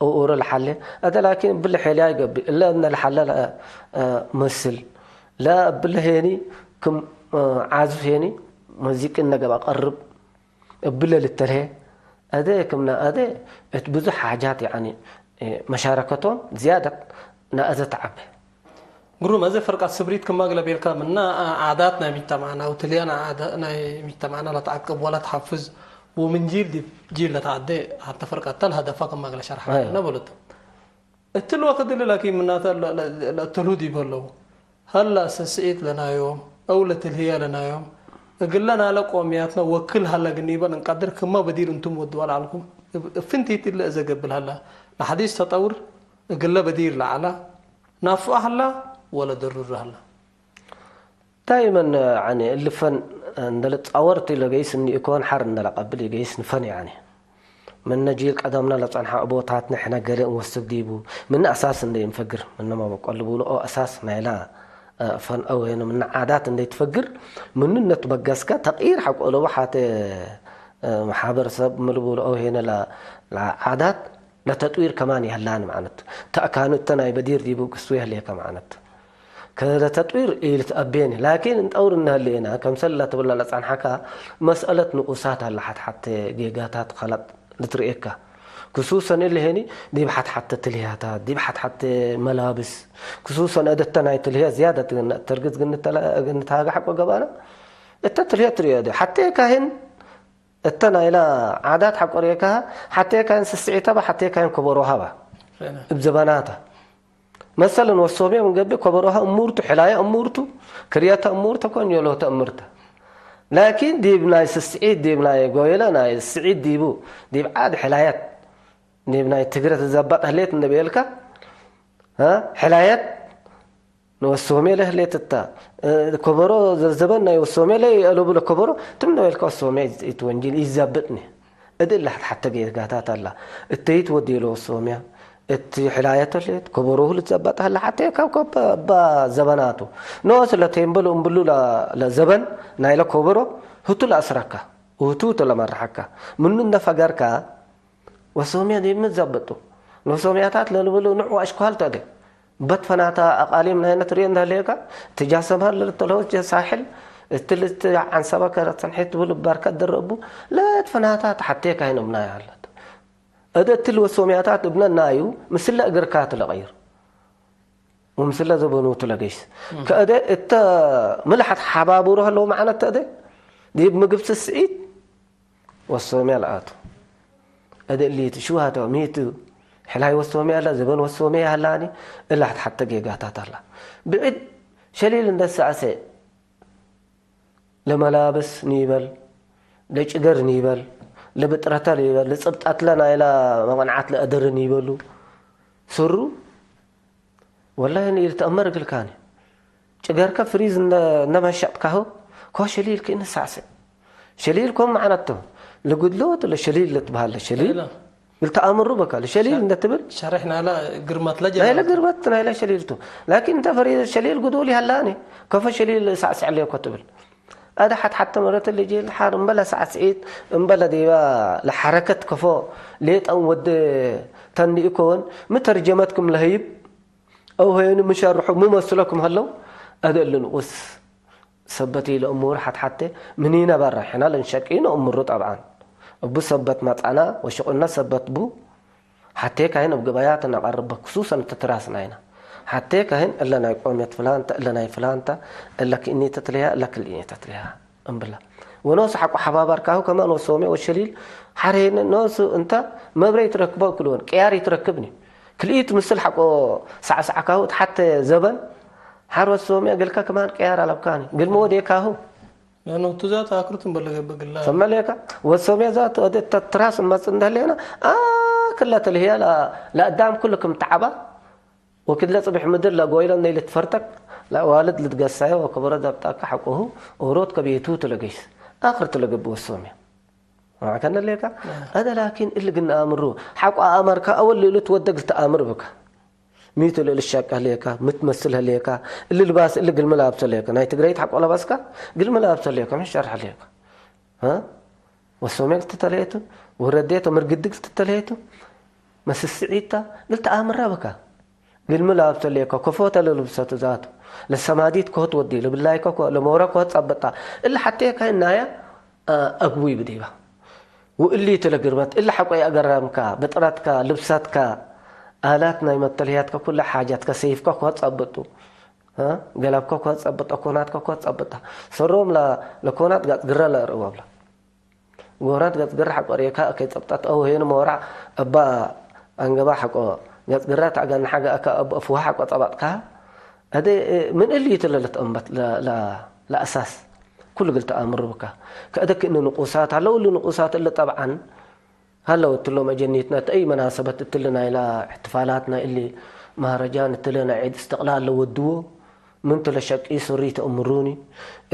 ኦሮ ለሐሌ። አተ ላኪን እብለ ሔልያ ይገብእ። እለ እነ ለሐለ ለ-፣ አ፣ መስል። ለእብለ ሄኒ ክም፣ አ፣ ዓዝፍ ሄኒ መዚቅ እነ ገብአ ቀርብ። እብለ ልተልሄ። አደ ክምነ አደ እት ብዙሕ ሓጃት ያኒ፣ እ፣ መሻረከቶም ዝያደት ነአዘ ተዐቤ። ግሩም፣ እዚ ፍርቀት ስብሪት ክማ እግለ ቤልካ፣ ምነ ዓዳት ናይ ምጅተማዕና ወትልያ ናይ ዓዳ-፣ ናይ ምጅተማዕና ለተዐቅብ ወለትሐፍዝ ወምን ጂል ዲብ ጂል ለተዐዴ ሐተ ፍርቀት ተ ለሀደፋ ክማ እግለ ሸርሐ አዮ። ምነ በሉት። እትሊ ወክድ እሊ ላኪን ምናተ ለ-፣ ለ-፣ ለእተልሁ ዲብ ህለው። ሀላ ስስዒት ለናዮም አው ለትልህየ ለናዮም እግለ ናለ ቆምያትነ ወክል ሀለ ግኒበን እንቀድር ክመ በዲር እንቱም ወድዋ ለዐልኩም። እብ፣ እብ ፍንቲት እለ እዘ ገብእ ሀላ ለሐዲስ ተጠውር እግለ በዲር ለዐላ ናፍዖ ሀላ ወለ ደሩር ሀላ። ዳይመን፣ ያኒ፣ እሊ ፈን እንደ ልትጻወር ቲ ለገይስ እንዲ ኢኮን ሐር እንደ ለቀብል ኢገይስ ንፈን፣ ያኒ፣ ምነ ጂል ቀደምነ ለጸንሐ አቦታትነ ሕነ ገሌ እንወስክ ዲቡ፣ ምነ አሳስ እንደ ኢንፈግር፣ ምነ መበቆል ልቡሉ ኦ አሳስ ናይላ፣ እ፣ ፈን አው ሄነ ምነ ዓዳት እንደ ኢትፈግር፣ ምኑ እነ ትበገስከ ተቅይር ሐቆ ለቡ ሐቴ፣ እ፣ መሓበር ሰብ ሚ ልቡሉ አው ሄነ ለ-፣ ለዓዳት ለተጥዊር ከማን ይሀላኒ ማዕነቱ። ተአካኑ እተ ናይ በዲር ዲቡ ክስዌ ህሌከ ማዕነቱ። ከለተጥዊር ኢልትአቤኒ፣ ላኪን እንጠውር እነህሌና፣ ከምሰል ለትብለ ለጸንሐካ መስአለት ንቁሳት ሀለ፣ ሐት-ሐቴ ጌጋታት ከለጥ ልትርኤካ። ክሱሰን እሊ ሄኒ ዲብ ሐት-ሐቴ ትልህያታት፣ ዲብ ሐት-ሐቴ መላብስ፣ ክሱሰን እደተ ናይ ትልህያት ዝያደት ግነ-፣ ተርግዝ ግንተለ-፣ ግንትሃገ ሐቆ ገብአነ፣ እተ ትልህያት ትርኤ ዲ፣ ሐቴ ካህን እተ ናይላ ዓዳት ሐቆ ርኤካሀ፣ ሐቴ ካይን ስስዒተ በ፣ ሐቴ ካይን ከበሮሀ በ። ሬና። እብ ዘበናተ። መሰለን ወሶምየ ምን ገብእ ከበሮሀ እሙርቱ፣ ሕላየ እሙርቱ፣ ክርየተ እሙርተ፣ ኮንዮሎተ እምርተ። ላኪን ዲብ ናይ ስስዒት፣ ዲብ ናይ ጎየለ ናይ ስዒት ዲቡ፣ ዲብ ዓድ ሕላየት፣ ዲብ ናይ ትግረ ትዘበጥ ህሌት እንደ ቤልካ፣ ሀ? ሕላየት፣ ንወሶሜ ለህሌት እታ፣ እ፣ ከበሮ ዘዘበን ናይ ወሶሜ ለይአለቡ ለከበሮ ትም ነበልከ ወሶሜ ኢትወንጅል ኢዘብጥኒ። እድ እለ ሐት-ሐተ ጌጋታት አላ። እተ ኢትወዴ ለወሶሜ እት ሕላየት ህሌት፣ ከበሮሁ ልትዘበጥ ሀለ። ሐቴ ካብ ከበ እባ ዘበናቱ ኖስ ለቴምበል እምብሉ ለ-፣ ለዘበን ናይለ ከበሮ ህቱ ለአስረካ፣ ህቱ ቱ ለመርሐካ። ምኑ እንደ ፈገርካ ወሶምያ ዲብ ምን ዘብጡ? ኖሶምያታት ለልብሉ ኑዕ ወአሽኳል ተደ። በት ፈናተ አቃሊም ናይነ ትርኤ እንደ ህሌከ፣ ትጃ ሰምሀር ለልትለሆት ጀ ሳሕል፣ እት ልት ዐንሰበ ከረት ሰንሒት ትብል በርከት ድረቡ፣ ለት ፈናተ ተሐቴ ካይን እብናይ ሀለት። እደ እትሊ ወሶምያታት እብነ ናዩ፣ ምስለ እግርካት ለቀይር። ወምስለ ዘበኑ ቱ ለገይስ። እም። ከእደ እተ ምልሐት ሐባቡሩ ህለው መዕነት ተእደ፣ ዲብ ምግብ ስስዒት ወሶምያ ለአቱ። እደ እሊት ሽዋተ ሚቱ፣ ሕላይ ወሶምያ ለ፣ ዘበን ወሶምያ ሀላኒ፣ እላ ሐት-ሐተ ጌጋታት አላ። ብዕድ ሸሊል እንደ ሰአሰ፣ ለመላብስ ኒበል፣ ለጭገር ኒበል፣ ለብጥረተ ኒበል፣ ለጽብጣትለ ናይላ መቅንዓት ለአደር ኒበሉ፣ ስሩ ወላሂ እኔ ኢልትአመር እግልካኒ። ጭገርከ ፍሪዝ እንደ፣ እንደ መሸጥካሁ፣ ኮ ሸሊል ክእነ ሳዕሰ። ሸሊል ኮም መዕነቱ፣ ልጉድሎት ለሸሊል ልትበሃል ለሸሊል። ሌላ። ልትአምሩ በካ፣ ለሸሊል ሸ-፣ እንደ ትብል። ሸርሕ ናይላ ግርመት ለጀ ናይለ ናይላ። ግርመት ናይለ ሸሊል ቱ። ላኪን እንተ ፍሪዝ ሸሊል ጉዱል ይሃላኒ፣ ከፎ ሸሊል ሳዕሰ ዕሌኮ ትብል። አደ ሐት-ሐተ መረት ልጄ ለሐር እምበለ ሳዕት ስዒት እምበለ ዲበ ለሐረከት ከፎ ሌጠን ወድ ተንዲ ኢኮን፣ ሚ ተርጀመት ክም ለህይብ አው ሄኑ ሚ ሸርሑ ሚ መስሎ ክም ሀለው፣ አደ እሊ ንኡስ ሰበት ኢለእሙር ሐት-ሐቴ ምኒነ በረ ሕነ ለንሸቂ ነእምሩ ጠብዓን። እቡ ሰበት መጽአነ ወሽቁልነ ሰበት ቡ። ሐቴ ካህን እብ ገበያት ነቀርበ፣ ክሱሰን እት ትራስ ናይነ። ሐቴ ካህን እለ ናይ ቆምየት ፍላን ተ፣ እለ ናይ ፍላን ተ፣ እለ ክእኒ ተትልያ፣ እለ ክልእኒ ተትልያ እምብለ። ወኖሱ ሐቆ ሐባባርካሁ ከማን ወሶሜ ወሸሊል ሐሬነ ኖሱ እንተ መብረ ይትረክበው ክልኦን ቅያር ይትረክብኒ። ክልኢት ምስል ሐቆ ሳዕሳዕካሁ እት ሐቴ ዘበን ሐር ወሶሜ እግልከ ከማን ቅያር አለብካኒ። ግልሚ ወዴካሁ። ለአነሁ ቱ ዛት አክርቱ እምበል ለገብእ ግላ። ሰመ ሌከ፣ ወሶሜ ዛት ወደ ተትራስ እመጽእ እንደ ህሌነ፣ አክለ ተልህየ ለ-፣ ለአዳም ኩሉ ክም ተዐባ፣ ወክድለ ጽብሕ ምድር ለጎይለ እነ ልትፈርተክ፣ ለአዋልድ ልትገሳየ ወከበሮ ዘብጣከ ሐቆሁ፣ ኦሮት ከቤቱ ትለገይስ፣ አክር ትለገብእ ወሶሜ። ማዕከነ ሌከ፣ አደ ላኪን እሊ ግና አምሩ፣ ሐቆ አመርከ፣ አወል ልእሉ ትወደግ ልትአምር ብከ። ሚቱ ለልሸቀ ህሌከ፣ ሚ ትመስል ህሌከ፣ እሊ ልባስ እሊ ግልሚ ላብሶ ህሌከ፣ ናይ ትግረይት ሐቆ ለበስከ፣ ግልሚ ላብሶ ህሌከ፣ ምን ሸርሕ ህሌከ። ሀ? ወሶሜ እግል ትተልሄቱ፣ ወረዴት ወምርግድ እግል ትተልሄቱ፣ መስስዒታ እግል ተአምራ ብከ። ግልሚ ላብሶ ህሌከ፣ ከፎተ ለልብሰቱ ዛቱ፣ ለሰማዲት ኮት ወዲ፣ ለብላይከ ኮ-፣ ለሞረ ኮት ጸብጣ፣ እሊ ሐቴ ከህናየ አ-፣ አግቡይ ብዲባ። ወእሊቱ ለግርመት፣ እሊ ሐቆ የአገራምካ፣ ብጥረትካ፣ ልብሰትካ፣ አላት ናይ መተልህያትከ፣ ኩለ ሓጃትከ፣ ሰይፍከ ኮ ጸብጡ። ሀ? ገላብከ እኮ ትጸብጠ፣ ኮናትከ እኮ ትጸብጠ። ሰሮም ለ-፣ ለኮናት ጋጽ ግረ ለእርእ ወብላ። ጎራት ገጽ ግር ሐቆ ሬካ ከይጸብጠት አው ሄን ሞራ እባ አንገባ ሐቆ ገጽ ግረ ተአገንሐ ገአከ እብ አፍወ ሐቆ ጸበጥካ። እዴ ምን እሊ ትለ ልትአንበት ለ-፣ ለ-፣ ለአሳስ ኩሉ እግል ተአምሩ ብካ። ከእደ ክእኒ ንቁሳት ሀለው እሊ ንቁሳት እሊ ጠብዓን ሀለው እትሎም አጀኒትነ ተአይ መናሰበት እትሊ ናይላ እሕትፋላት ናይ እሊ መሀረጃን እትሊ ናይ ዒድ እስትቅላል ለወድዎ። ምን ቱ ለሸቂ ሱሪ ተእምሩኒ።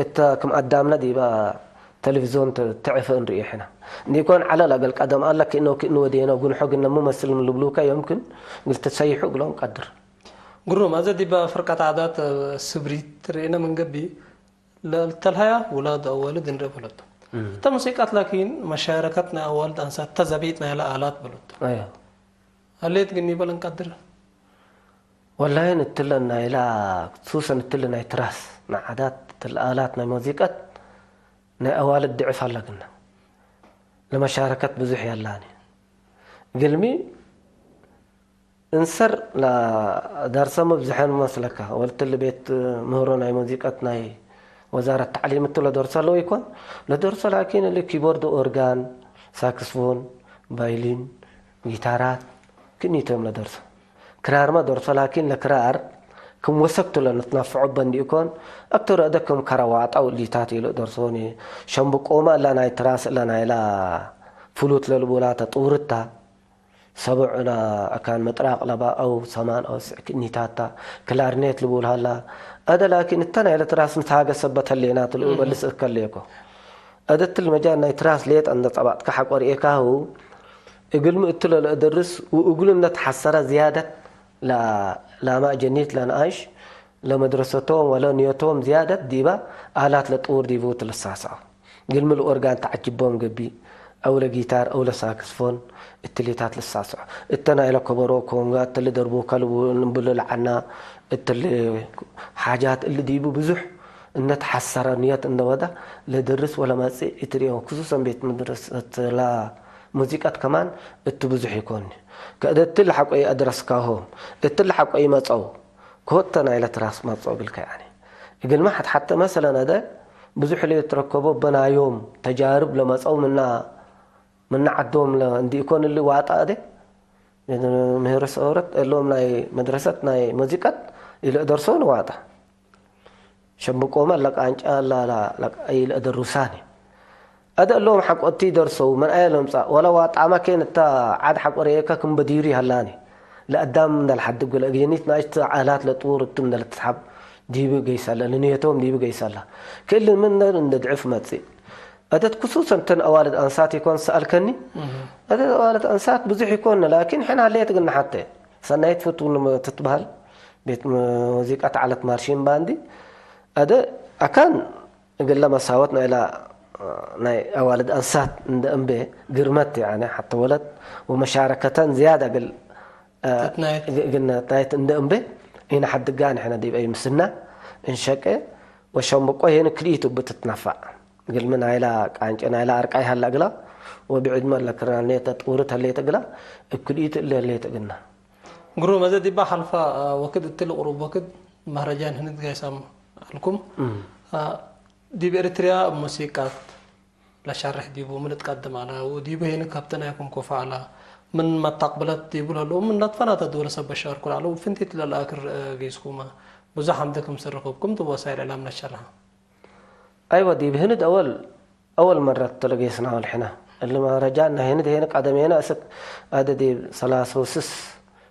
እተ ክም አዳምነ ዲበ ተለቪዞን ተ-፣ ተዕፈ እንርእዩ ሕነ። እንዲኮን ዐለ ለእግል ቀደም አለ ክእነ ወክእነ ወዴነ ጉንሖ ግነ ሙ መስል ምን ልብሉከ የምክን እግል ትሰይሑ እግሎም ቀድር። ግሩም፣ አዘ ዲበ ፍርቀት ዓዳት ስብሪት ርኤነ ምን ገብእ፣ ለልተልሀያ ውላድ አዋልድ እንረእ በለቱ። እም። እተ ሙሲቃት ላኪን መሻረከት ናይ አዋልድ አንሳት ተዘቢጥ ናይለ አላት በለቱ። አዮ። አሌት ግን ይበል እንቀድር። ወላሂ ንትለ ናይላ፣ ክሱሰን እትለ ናይ ትራስ፣ ናይ ዓዳት፣ እትለ አላት ናይ ሙዚቀት፣ ናይ አዋልድ ድዕፍ አለግነ። ለመሻረከት ብዙሕ ያላኒ። ግልሚ እንሰር ለደርሰ መብዝሐን መስለካ፣ ወልትለ ቤት ምህሮ ናይ ሙዚቀት ናይ ወዛረት ተዕሊም እቱ ለደርሶ ለወ ኢኮን፣ ለደርሶ ላኪን እሊ ኪቦርድ፣ ኦርጋን፣ ሳክስፎን፣ ቫይሊን፣ ጊታራት፣ ክእኒቶም ለደርሶ። ክራርመ ደርሶ፣ ላኪን ለክራር ክም ወሰክቱ ለንትነፍዖ በ እንዲኢኮን፣ አክተሩ እደ ክም ከረዋጣው እሊታት ኢሉ ደርሶኒ። ሸምብቆመ እለ ናይ ትራስ እለ ናይላ ፍሉት ለልቡላተ ጥውርታ፣ ሰብዕ እለ አካን መጥራቅ ለባ አው ሰማን አው ስዕ ክእኒታታ፣ ክላርኔት ልቡል ሀላ። እደ ላኪን እተ ናይለ ትራስ ንትሃገ ሰበት ህሌናት ልኡ እህ። በልስ እከሌኮ። እደ እትሊ መጃል ናይ ትራስ ሌጠ እንደ ጸባጥከ ሐቆ ርኤካሁ፣ እግልሚ እቱ ለለአደርስ ወእግሉ እንደ ተሐሰረ ዝያደት ለ-፣ ላመ አጀኒት ለነአሽ ለመድረሰቶም ወለ ንየቶም ዝያደት ዲበ አላት ለጥውር ዲቡ ትልሳሰዐ። እግልሚ ለኦርጋን ተዐጅቦም ገብእ፣ አው ለጊታር አው ለሳክስፎን እትሊታት ልሳሰዐ። እተ ናይለ ከበሮ፣ ኮንጋ፣ እትሊ ደርቡከ ልቡ-፣ ልንብሎ ለዐና፣ እትሊ ሓጃት እሊ ዲቡ ብዙሕ እነ ተሐሰረ ንየት እንደ ወደ ለደርስ ወለመጽእ እትርኦም፣ ክሱሰን ቤት መድረሰት ለሙዚቀት ከማን እቱ ብዙሕ ኢኮን። ከእደ እትሊ ሐቆ ይአድረስካሆም፣ እትሊ ሐቆ ይመጸው፣ ኮተ ናይለ ትራስ መጽኦ እግልከ ያኒ። እግልመ ሐት ሐተ መሰለን እደ ብዙሕ ለይትረከቦ በናዮም ተጃርብ ለመጸው ምና፣ ምና ዐዶም ለ-፣ እንዲ ኢኮን እሊ ዋጣ እደ ምህሮ ሰውረት እሎም ናይ መድረሰት ናይ ሙዚቀት ኢለአደርሶን ዋጣ። ሸምብቆመ ለቃንጫ ላ-፣ ላ-፣ ለቃ-፣ ኢለአደሩሳኒ። አደ እሎም ሐቆ እቲ ደርሰው ምን አየ ለምጻእ ወለ ዋጣመ ኬን እተ ዐድ ሐቆ ረኤከ ክም በዲሩ ይሀላኒ። ለአዳም እንደ ለሐድግ ወለአግየኒት ናእሽት አላት ለጥውር እቱ እንደ ልትስሐብ ዲብ ገይሰለ፣ ለንየቶም ዲብ ገይሰለ። ክእሊ ምን እንደ ድዕፍ መጽእ። አደት ክሱሰን ተን አዋልድ አንሳት ኢኮን ሰአልከኒ? እህ። አደት አዋልድ አንሳት ብዙሕ ኢኮን፣ ላኪን ሕን ሀሌት ግና ሐቴ ሰናይት ፍቱን ትትበሀል ቤት ሙዚቃ ተዓለት ማርሺን ባንዲ። አደ አካን እግለ መሳወት ናይላ ናይ አዋልድ አንሳት እንደ እምቤ ግርመት፣ ያኒ ሐተ ወለት ወመሻረከተን ዝያድ እግል፣ አ፣ ትትናየት። እግ-፣ እግልነ ትናየት እንደ እምቤ ኢነሐድጋ ንሕነ ዲብ አይ ምስና እንሸቄ ወሸምብቆ ሄን ክልኢቱ ብትትነፋዕ። እግልሚ ናይላ ቃንጨ ናይላ አርቃይ ሀለ እግላ ወብዕድመ ለክራኔተ ጥውርት ሀሌት እግላ እብ ክልኢቱ እለ ሀሌት እግልና። ግሩም፣ አዘ ዲባ ሐልፋ፣ አ፣ ወክድ እትሊ ቅሩብ ወክድ መህረጃን ህንድ ጋይሳም አልኩም። እም። አ፣ ዲብ ኤሪትሪያ ሙሲቃት ለሸርሕ ዲቡ ምን እትቀድም ዐለ፣ ወዲቡ ሄኒ ከብትናይኩም ኮፎ ዐለ፣ ምን መታቅብለት ዲቡ ለህለው ምን ለትፈናተ ዶል ሰብ በሻርኩ ለዐለው፣ ፍንቲት ለለአክር፣ እ፣ ጌስኩመ፣ ብዙሕ ሐምድ ክምሰል ረከብኩም ዲብ ወሳይል እዕላም ለሸርሐ። አይወ፣ ዲብ ህንድ አወል፣ አወል መረት ቱ ለጌስናሁ ለሕነ። እሊ መህረጃን ናይ ህንድ ሄኒ ቀደሜነ እስክ አደ ዲብ ሰላስ ወስስ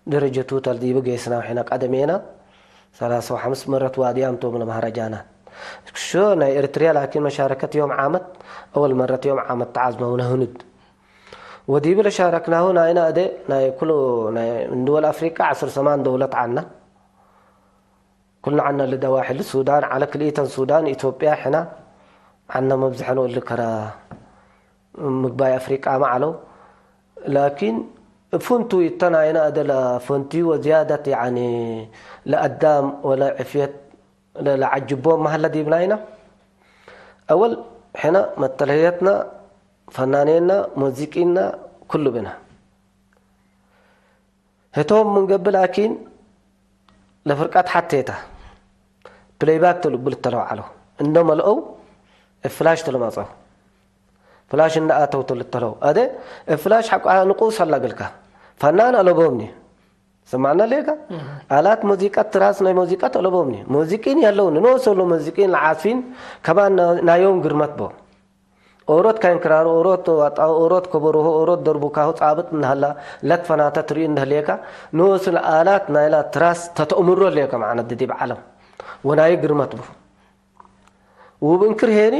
ደረጀቱ ተል ዲቡ ጌስናሁ ሕነ ቀደሜነ። ሰላስ ወሐምስ መረት ዋድያም ቶም ለመህረጃናት። እክሾ ናይ ኤርትርያ ላኪን መሻረከት ዮም ዓመት፣ አወል መረት ዮም ዓመት ተዓዝመውነ ህንድ። ወዲቡ ለሻረክናሁ ናይነ አደ ናይ ኩሉ ናይ ምን ድወል አፍሪቃ ዐስር ሰማን ደውለት ዐና። ኩልነ ዐነ እሊ ደዋሒ እሊ ሱዳን ዐለ፣ ክልኢተን ሱዳን፣ ኢትዮጵያ፣ ሕነ ዐነ መብዝሐን ወእሊ ከረ ምግባይ አፍሪቃመ ዐለው። ላኪን ፍንቱይ እተ ናይነ አደ ለፈንቱዩ ወዝያደት፣ ያኒ፣ ለአዳም ወለ ዕፍየት ለ-፣ ለዐጅቦም መሀለ ዲብ ናይነ። አወል ሕነ መተልህየትነ፣ ፈናኔነ፣ ሙዚቂነ፣ ኩሉ ብነ። ህቶም ምን ገብእ ላኪን ለፍርቀት ሐቴተ። ፕሌይባክ ቱ ልብል ተለው ዐለው። እንደ መልአው እብ ፍላሽ ቱ ለመጽአው። ፍላሽ እንደ አተው ቱ ልተለው። አደ እብ ፍላሽ ሐቆ ንቁስ ሀላ እግልካ። ፈናን አለቦምኒ። ስማዕና ሌካ? እህ። አላት ሙዚቀት ትራስ ናይ ሙዚቀት አለቦምኒ። ሙዚቂን ያለውን ኖሶ ሎ ሙዚቂን ለዓስፊን ከማን ና-፣ ናዮም ግርመት ቦ። ኦሮት ካይን ክራሩ፣ ኦሮት ዋጣሁ፣ ኦሮት ከበሮሁ፣ ኦሮት ደርቡካሁ ጻብጥ እንደ ሀላ፣ ለትፈናተ ትርኢ እንደ ህሌካ፣ ንኡስ ለአላት ናይላ ትራስ ተተእምሮ ህሌከ መዕነት ዲብ ዐለም ወናይ ግርመት ቡ። ውብ እንክር ሄኒ፣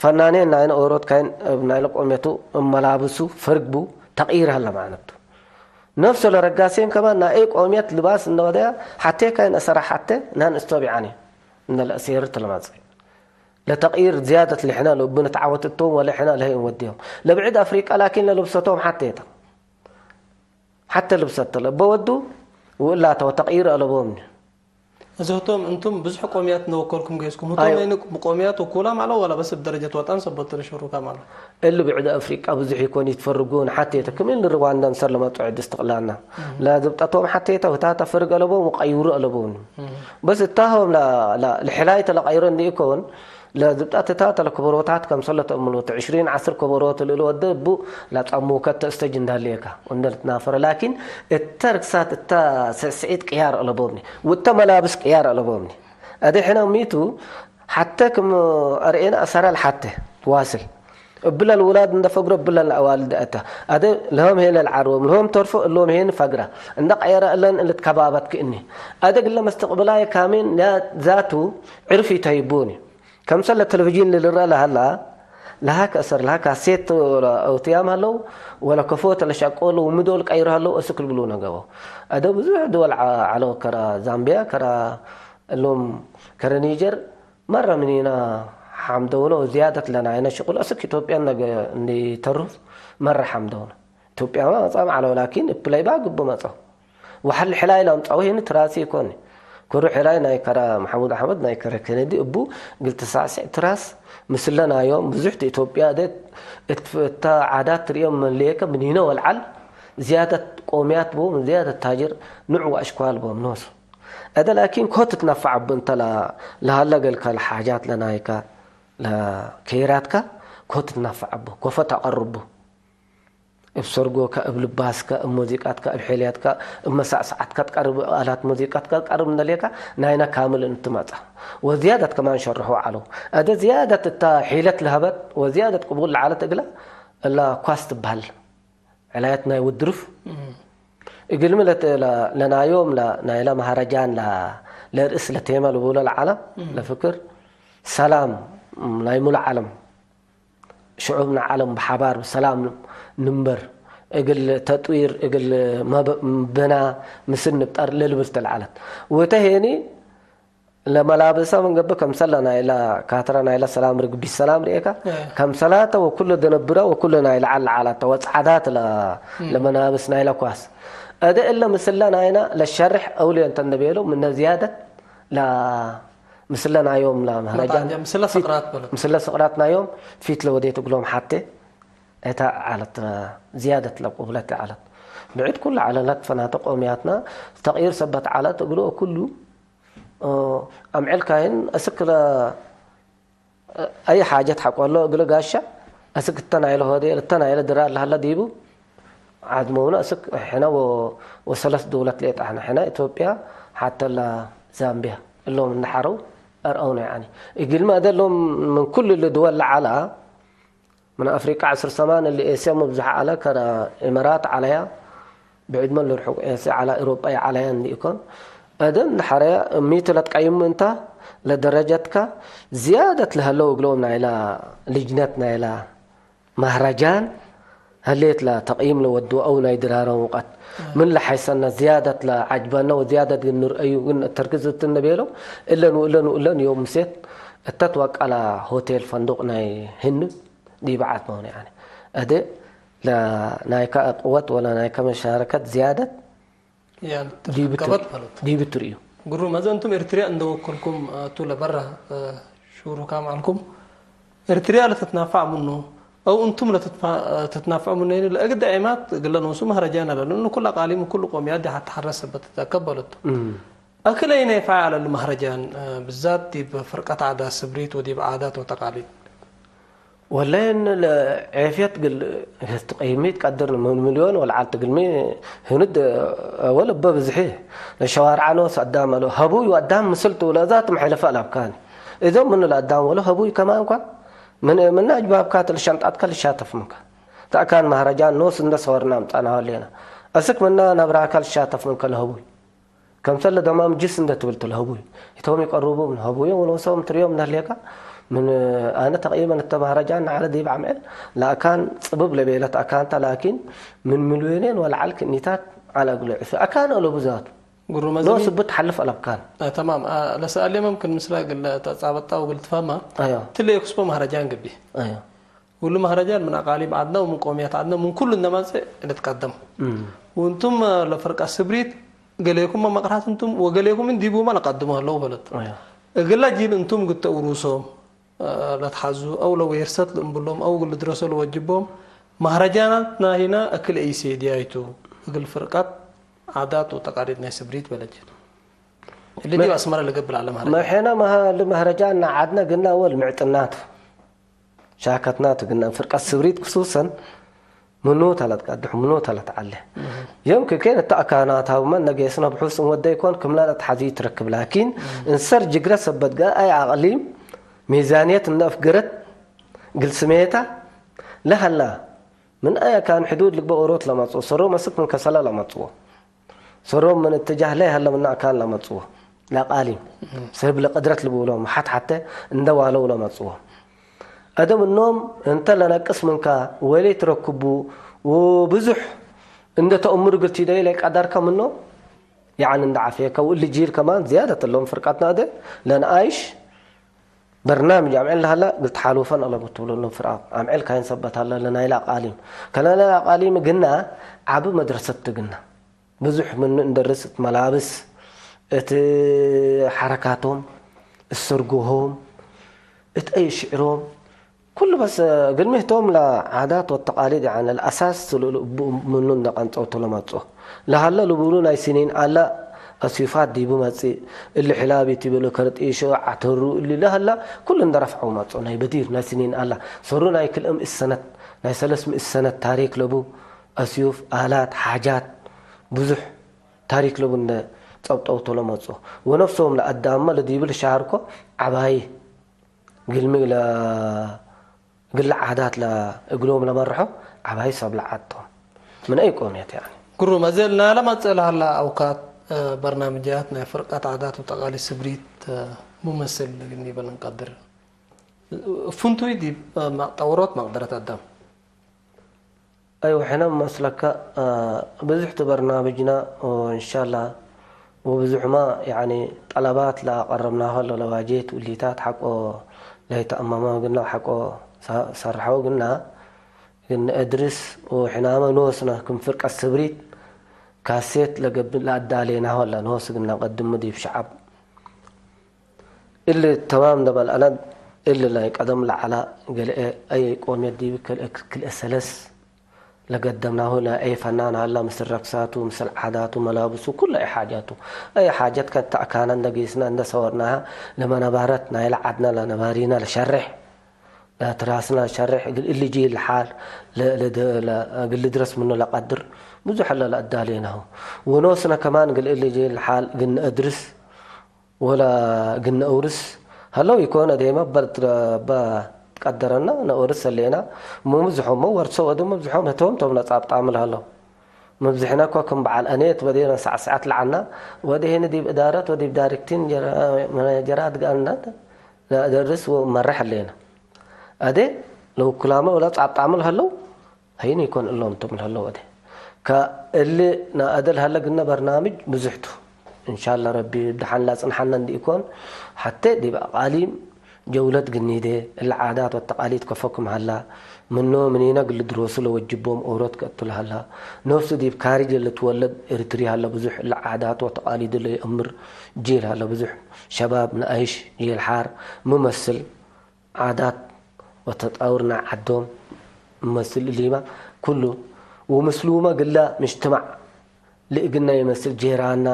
ፈናኔን ናይነ ኦሮት ካይን እብ ናይለ ቆሜቱ እብ መላብሱ ፈርግ ቡ፣ ተቅይር ሀለ መዕነቱ። ነፍሶ ለረጋሴን ከማን ናይ ቆሜት ልባስ እንደ ወደያ፣ ሐቴ ካይን አሰራ ሐቴ ናን እስቶቢዓኒ እንደ ለእሴርት ለማጽእ። ለተቅይር ዝያደት ለሕነ ለእቡ ንትዓወት እቶም ወለሕነ ለሀይ እንወድዮም። ለብዕድ አፍሪቀ ላኪን ለልብሰቶም ሐቴ ተ። ሐቴ ልብሰት ለእበ ወዱ ወእላተ ወተቅይር አለቦምኒ። እዘህቶም እንቱም ብዙሕ ቆምያት ነወከልኩም ገይስኩም። ህቶም አይወ። አይን ቆምያት ወኩላም አለው ወላ በስ እብ ደረጀት ወጠን ሰበት ለሸሩካም አለው? እሊ ብዕድ አፍሪቀ ብዙሕ ኢኮን ይትፈርጉን ሐቴ ተ። ክም እሊ ርዋንዳ ምሰል ለመጽኦ ዕድ እስትቅላልና። እህ። ለዝብጠቶም ሐቴ ተ ህታተ ፈርግ አለቦም ወቀዩሩ አለቦምኒ። እህ። በስ እታሆም ለ-፣ ለ-፣ ለሕላይተ ለቀይሮ እንዲ ኢኮን፣ ለዝብጠት እታ ተለክብሮታት ከምሰል ለተእምሎት ዕሽሪን ዐስር ከበሮት ልእለ ወደ እቡ ለጸሙከት ተእስተጅ እንዳሌካ ወንደ ልትናፈረ። ላኪን እተ ርክሳት እተ ስዕስዒት ቅያር አለቦምኒ፣ ወእተ መላብስ ቅያር አለቦምኒ። አደ ሕነ ሚቱ ሐተ ክም አርኤነ አሰራል ሐተ ትዋስል። እብለ ልውላድ እንደ ፈግሮ እብለ ለአዋልድ አተ። አደ ለሆም ሄን ለልዓርቦም፣ ለሆም ተርፎ እሎም ሄን ፈግራ። እንደ ቀየረ እለን ልትከባበት ክእኒ። አደ ግለ መስተቅብላየ ካሜን ያ ዛቱ ዕርፍ ይተይቡኒ። ከምሰል ለቴሌቪዥን ልልረ ለሀላ፣ ለሀ ከእሰር ለሀ ካሴት ወለ አውትያም ሀለው፣ ወለ ከፎት ለሸቆሉ ምዶል ቀይር ሀለው፣ እስክ ልብሉ ነገበው። አደ ብዙሕ ድወል ዐ-፣ ዐለው፣ ከረ ዛምቢያ፣ ከረ እሎም፣ ከረ ኒጀር፣ መረ ምኒና ሐምደውነ ወዝያደት ለናይነ ሽቁል እስክ ኢትዮጵያ ነገ እንዲ ተሩፍ መረ ሐምደውነ። ኢትዮጵያመ መጽአም ዐለው፣ ላኪን እብ ፕለይባክ ግቡ መጽአው። ወሐል ሕላይ ለአምጽአው ህኒ ትራሲ ኢኮኒ። ክሩ ሕላይ ናይ ከረ መሐሙድ አሕመድ፣ ናይ ከረ ከነዲ እቡ እግል ትሳስዕ ትራስ ምስለ ናዮም ብዙሕት ኢትዮጵያ እደ እት፣ እተ ዓዳት ትርእዮም ምን ሌከ ምኒነ ወልዓል ዝያደት ቆምያት ቦም፣ ዝያደት ታጅር ንዑ ወአሽኳል ቦም ኖሱ። እደ ላኪን ኮ ትትነፈዕ እቡ እንተ ለ-፣ ለሀለ ገልከ ለሓጃት ለናይከ ለከይራትከ ኮ ትትነፈዕ እቡ፣ ኮፈ ተቀርቡ። እብ ሰርጎከ፣ እብ ልባስከ፣ እብ ሙዚቃትከ፣ እብ ሔልያትከ፣ እብ መሳዕሰዓትከ ትቀርብ፣ አላት ሙዚቃትከ ትቀርብ እንደ ሌከ፣ ናይነ ካምል እንትመጽአ። ወዝያደት ከማን ሸርሖ ዐለው። አደ ዝያደት እተ ሒለት ለሀበት ወዝያደት ቅቡል ለዐለት እግለ፣ እለ ኳስ ትበሀል። ዕላየት ናይ ውድርፍ። እም። እግልሚ ለት-፣ ለ-፣ ለናዮም ለ-፣ ናይለ መሀረጃን ለ-፣ ለርእስ ለቴመ ልቡሎ ለዓለም እም። ለፍክር ሰላም ናይ ሙሉ ዓለም። ሽዑብነ ዐለም ብሐባር ብሰላም ንንበር፣ እግል ተጥዊር፣ እግል መብ-፣ ብና ምስል ንብጠር ለልብል ተልዓለት። ወተ ሄኒ ለመላብሰ ምን ገብእ፣ ከምሰለ ናይለ ካትረ ናይለ ሰላም ርግቢት ሰላም ርኤካ፣ እ። ከምሰላተ ወኩሉ ደነብረ ወኩሉ ናይለ ዐል ዐላተ ወጸዓዳት ለ-፣ እም። ለመናብስ ናይለ ኳስ። እደ እለ ምስለ ናይነ ለሸርሕ አውልዮ እንተ እንቤሎ፣ ምነ ዝያደት ለ-፣ ምስለ ናዮም ለመህረጃን መጣንጀ ምስለ ፊት፣ ስቅራት በለት። ምስለ ስቅራት ናዮም ፊት ለወዴት እግሎም ሐቴ እታ ዐለት፣ ዝያደት ለቁብለት ዐለት። ብዕድ ኩሉ ዐለ ለትፈናተ ቆምያትና ተቅይር ሰበት ዐለት እግሉ ኩሉ፣ ኦ፣ አምዕል ካይን እስክ ለ-፣ አይ ሓጀት ሐቆሎ እግለ ጋሻ እስክ እተ ናይለ ሆዴል እተ ናይለ ድራር ለሀለ ዲቡ ዓድመውነ እስክ ሕነ ወ-፣ ወሰለስ ደውለት ሌጣ ሕነ፣ ሕነ ኢትዮጵያ ሐተ ለዛምቢያ እሎም እንሐረው አርአውነ። ያኒ እግልመ እደ እሎም ምን ኩሉ እሊ ድወል ለዐላ ምን አፍሪቃ ዐስር ሰማን እሊ ኤስያ መብዝሐ ዐለ፣ ከረ ኢመራት ዐለያ፣ ብዕድመ ለርሑቅ ኤስያ ዐለ፣ ኤውሮጳ ዐለያ እንዲ ኢኮን። እደ እንደ ሐረያ እሚቱ ለትቀይሙ እንተ፣ ለደረጀትከ ዝያደት ለሀለው እግሎም ናይላ ልጅነት ናይላ መህረጃን ህሌት ለተቅይም ለወዱ አው ናይ ድራረን ውቀት ምን ለሐይሰነ ዝያደት ለዐጅበነ ወዝያደት ግን ንርአዩ ግን ተርክዝ እትነ ቤለው እለን ወእለን ወእለን ዮም ምሴት እተ ትወቀለ ሆቴል ፈንዱቅ ናይ ህንብ ዲብ ዓት መሆነ ያኒ። እደ ለናይከ ቅወት ወለ ናይከ መሻረከት ዝያደት ያን ዲብ ትርከበት ትር-፣ ማለት። ዲብ ትርእዩ። ግሩም፣ አዘ እንቱም ኤርትርያ እንደ ወከልኩም፣ አ፣ እቱ ለበረ፣ አ፣ ሹሩካም ዐልኩም። ኤርትርያ ለትትናፋዕ ምኑ፣ አው እንቱም ለትትፋ-፣ አ፣ ትትናፍዑ ምኑ፣ ለእግድ ዒማት እግለ ኖሱ መህረጃን አለ። ለእኑ ኩሉ አቃሊም፣ ኩሉ ቆምያት ዲ ሐተ ሐረስ ሰበት ትትአከብ በለቱ። እም። አክል አይነ ይፋይ ዐለ ለመህረጃን፣ ብዛት ዲብ ፍርቀት ዓዳት ስብሪት ወዲብ ዓዳት ወተቃሊድ? ወላሂ እነ ለዔፍየት እግል ትቀይሚ ትቀድር፣ ምን ሚልዮን ወለዐል ትግልሚ ህንድ፣ ወለ እበ ብዝሒ ለሸዋርዐ ኖስ አዳም አለው። ሀቡይ ወአዳም ምስል ቱ ለእዛትም ሐይለፈ አላብካኒ። እዞም ምኑ ለአዳም ወለ ሀቡይ ከማን እኳ ምን፣ ምነ አጅባብካ ለሸንጣትከ ልሻተፍ ምንከ። ተአካን መህረጃን ኖስ እንደ ሰወርና አምጸናሁ ህሌና። አስክ ምነ ነብራከ ልሻተፍ ምንከ ለሀቡይ። ከምሰል ለደማም ጅስ እንደ ትብል ቱ ለሀቡይ። እቶም ይቀርቡ ምን ሀቡዮም ወኖሶም ትርዮም እንደ ህሌካ። ምን አነ ተቅይበን እተ መህረጃን ነዐለ ዲብ አምዕል ለአካን ጽብብ ለቤለት አካንታ ላኪን ምን ሚልዮኔን ወለዐል ክእኒታት ዐለ እግሉ ዕፊ አካን አለቡ ዛቱ። ጉሩመ ኖስ ዘሚን። እቡ ተሐልፍ አለብካን። አ፣ ተማም። አ፣ ለሰአሌ መምክን ምስለ እግል ተጻበጣ ወእግል ትፈህማ። አዮ። ትሌ ክስቦ መህረጃን ግቢ። አዮ። ሁሉ መህረጃን ምን አቃሊም ዐድነ ወምን ቆምያት ዐድነ ምን ኩሉ እንደ መጽእ እንትቀደም። እም። ወእንቱም ለፍርቀት ስብሪት ገሌኩም መቅራት እንቱም ወገሌኩም እንዲቡመ ለቀድሞ ህለው በለት። አዮ። እግለ ጂል እንቱም እግል ተውሩሶም ለትሐዙ አው ለዌርሰት ለእምብሎም አው እግል ልድረሶ ለወጅቦም መህረጃናት ናሂና እክል ኢሴድያይቱ እግል ፍርቀት ዓዳት ወተቃሊድ ናይ ስብሪት በለጅ። እሊ መ-፣ ዲብ አስመረ ለገብእ ለዐለ መህረጃን። መሕነ መህ-፣ እሊ መህረጃን ነዓድነ ግና ወል ምዕጥናት ሻከትናቱ ግና ፍርቀት ስብሪት ክሱሰን ምኑ ተለትቀድሕ ምኑ ተለትዐለ። እህ። የምክን ኬን እተ አካናት ሀብመ እነ ጌስነ ብሑስ እንወደ ይኮን ክምለ ለትሐዚ ትረክብ ላኪን እህ። እንሰር ጅግረ ሰበት ገአይ አቅሊም ሚዛንየት እነ አፍገረት ግል ስሜታ ለሀላ ምን አይ አካን ሕዱድ ልግበእ ኦሮት ለመጽኡ ሰሮ መስክ ምን ከሰለ ለመጽዎ። ሰሮም ምን እትጃህ ለይሀለ ምነ አካን ለመጽዎ። ለቃሊም። እም። ሰብ ለቅድረት ልብሎም፣ ሐት ሐቴ እንደ ዋለው ለመጽዎ። አደም እኖም እንተ ለነቅስ ምንካ ወሌ ትረክቡ ወብዙሕ እንደ ተእምር እግል ቲደዩ ለይቀደርከ ምኖም፣ ያዕኒ እንደ ዓፍየከ ወእሊ ጂል ከማን ዝያደት እሎም ፍርቀትና እደ ለነአይሽ በርናምጅ አምዕል ለሀላ እግል ተሓሉፈን አለቡ ትብሎ እሎም ፍርቀት። አምዕል ካይን ሰበት ሀለ ለናይለ አቃሊም። ከናይለ አቃሊም ግና ዓቢ መድረሰት ግና። ብዙሕ ምኑ እንደርስ እት መላብስ፣ እት ሐረካቶም፣ እት ሰርጎሆም፣ እት አይ ሽዕሮም፣ ኩሉ በስ እግል ምህቶም ለዓዳት ወተቃሊድ፣ ያኒ ለአሳስ እሉ እቡ ምኑ እንደ ቀንጸውቱ ለመጽኦ። ለሀለ ልቡሉ ናይ ስኒን አለ አስዩፋት ዲቡ መጽእ፣ እሊ ሕላብ ኢትብሉ ከርጢሾ፣ ዐተሩ እሊ ለሀለ ኩሉ እንደ ረፍዐው መጽኦ። ናይ በዲር ናይ ስኒን አለ ሰሩ ናይ ክልኤ ምእት ሰነት፣ ናይ ሰለስ ምእት ሰነት ታሪክ ለቡ አስዩፍ፣ አላት፣ ሓጃት ብዙሕ ታሪክ ለቡ እንደ ጸብጠውቶ ለመጽኦ። ወነፍሶም ለአዳምመ ለዲቡ ልሻርኮ ዐባይ ግልሚ ለ-፣ እግል ዓዳት ለእግሎም ለመርሖ ዐባይ ሰብ ለዓድ ቶም። ምን አይ ቆምየት ያኒ። ግሩም። አዜ ናለ መጽእ ለሀላ አውካት፣ እ፣ በርናምጃት ናይ ፍርቀት ዓዳት ወተቃሊድ ስብሪት፣ እ፣ ሙመስል እግል ኒበል እንቀድር። ፍንቱይ ዲብ፣ እ፣ መ-፣ ጠውሮት መቅደረት አዳም። አይወ፣ ሕነ መስለከ፣ አ፣ ብዙሕ ቱ በርናምጅና፣ ወእንሻላ፣ ወብዙሕማ፣ ያኒ፣ ጠለባት ለአቀረብናሆ ለለዋጄት ውሊታት ሐቆ ለይተአመመ ግና፣ ሐቆ ሰ-፣ ሰርሐው ግና፣ ግን እድርስ ወሕናመ ኖስነ ክም ፍርቀት ስብሪት ካሴት ለገብእ ለአዳሌናሆ ለኖስ ግና ቀድም ዲብ ሸዐብ እሊ ተማም ለበል አነ፣ እሊ ናይ ቀደም ለዐለ ገልኤ አየ ቆምየት ዲብ ክልኤ፣ ክልኤ ሰለስ ለገደምናሁ ለአየ ፈናን ሀላ፣ ምስል ረክሳቱ፣ ምስል ዓዳቱ፣ መላብሱ፣ ኩሉ አየ ሓጃቱ። አየ ሓጀት ከእተ አካነ እንደ ጌስነ እንደ ሰወርናሀ፣ ለመነባረት ናይለ ዐድነ ለነባሪነ ለሸሬሕ፣ ለትራስነ ለሸሬሕ፣ እግል እሊ ጂል ለሓል ለ-፣ ለደ-፣ ለ-፣ እግል ልድረስ ምኑ ለቀድር ብዙሕ ሀለ ለአዳሌናሁ። ወኖስነ ከማን እግል እሊ ጂል ለሓል እግል ነአድርስ፣ ወለ እግል ነአውርስ ሀለው ኢኮን፣ አዴመ እበ ትቀደረና ነአውርስ ህሌና፣ እሙ ምብዝሖም ወርሶ ወደ ምብዝሖም ህቶም ቶም ለጻብጣምል ሀለው። ምብዝሕነ እኮ ክም በዓል አኔት ወዴነ ሰዕሰዐት ለዐና፣ ወዴህኒ ዲብ እዳረት ወዲብ ዳይሬክቲን ጀራ-፣ መናጀራት ጋር እና ነአደርስ ወመረሕ ህሌና። አዴ ለውኩላመ ወለ ጻብጣምል ሀለው፣ ሀይን ኢኮን እሎም ቶም ለሀለው ወዴ። ከእሊ ነአደል ሀለ ግነ በርናምጅ ብዙሕ ቱ። እንሻላ ረቢ ደሐን ለአጽንሐነ እንዲ ኢኮን፣ ሐቴ ዲብ አቃሊም ጀውለት ግኒዴ፣ እለ ዓዳት ወተቃሊድ ከፎ ክም ሀላ፣ ምኖ ምኒነ እግል ልድሮሱ ለወጅቦም ኦሮት ከእቱ ለሀላ፣ ነፍሱ ዲብ ካርጅ ለልትወለድ ኤሪትሪ ሀለ ብዙሕ እለ ዓዳት ወተቃሊዱ ለይአምር ጂል ሀለ ብዙሕ ሸባብ ነአይሽ ጂል ሐር ምመስል ዓዳት ወተጣውር ናይ ዐዶም እመስል እሊመ ኩሉ፣ ወምስሉመ ግለ ምጅትማዕ ለእግልነ ይመስል ጄራና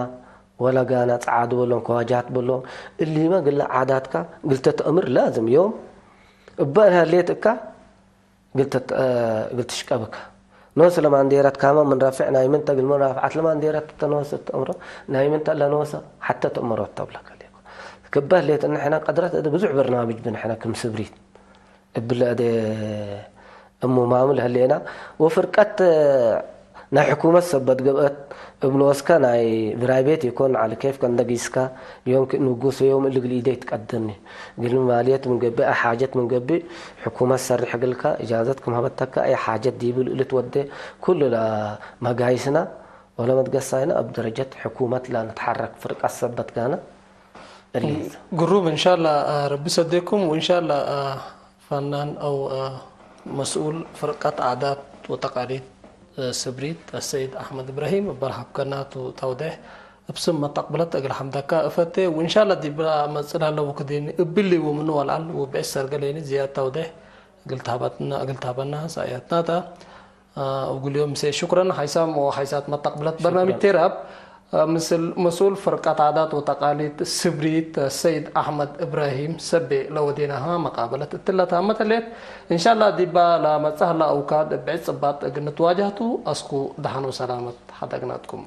ወለ ጋና ጸዓዱ በሎም፣ ከዋጃት በሎም፣ እሊመ ግለ ዓዳትካ እግል ተትአምር ላዝም ዮም እበ እንሀሌት እካ እግል ተት-፣ እግል ትሽቀብካ። ኖስ ለማንዴረትካመ ምን ረፍዕ ናይ ምንተ እግል ምን ራፍዓት ለማንዴረት እተ ኖስ እት እምሮ ናይ ምንተ ለኖሰ ሐተ ትእምሮ ተብለከ ሌኮ። ክበህ ሌት እንሕነ ቀድረት እደ ብዙሕ በርናምጅ ብንሕነ ክም ስብሪት እብለ እዴ እሙ ማሙ ለህሌና ወፍርቀት ናይ ሕኩመት ሰበት ገብአት እብ ኖስከ ናይ ፕራይቤት ኢኮን ዐለ ኬፍከ እንደ ጊስካ ዮም ንጉስ ዮም እሊ እግል ኢዴ ይትቀደኒ። እግል ማልየት ምን ገብእ አይ ሓጀት ምን ገብእ ሕኩመት ሰርሕ እግልከ እጃዘት ክም ሀበተከ አይ ሓጀት ዲቡ ልእልት ወዴ ኩሉ ለመጋይስና ወለመትገሳይነ እብ ደረጀት ሕኩመት ለንትሐረክ ፍርቀት ሰበት ጋነ እሊ። ግሩም እንሻላ ረቢ ሰዴኩም ወእንሻላ ፈናን አው መስኡል ፍርቀት ዓዳት ወተቃሊድ ስብሪት አሰይድ አሕመድ እብራሂም እበ ለሀብከናቱ ተውዴሕ እብ ስም መተቅብለት እግል ሐምደካ እፈቴ ወእንሻላ ዲብላ መጽእ ለሀለ ወክዴኒ እብሊ ወምኑ ወልዓል ወብዕድ ሰርገሌኒ ዝያድ ተውዴሕ እግል ተሀበትና እግል ተሀበና ሰእያትናታ። እግል ዮም ምሴ ሹክረን ሓይሳም ወሓይሳት መተቅብለት በርናምጅ ቴራብ ምስል መስኡል ፍርቀት ዓዳት ወተቃሊድ ስብሪት ሰይድ አሕመድ እብራሂም ሰቤ ለወዴናሃ መቃበለት እትለ ታመት ህሌት። እንሻላ ዲባ ለመጽእ ሀለ አውካድ እብ ብዕድ ጽባጥ እግል ንትዋጀህቱ አስኩ ደሐን ወሰላመት ሐደግናትኩም።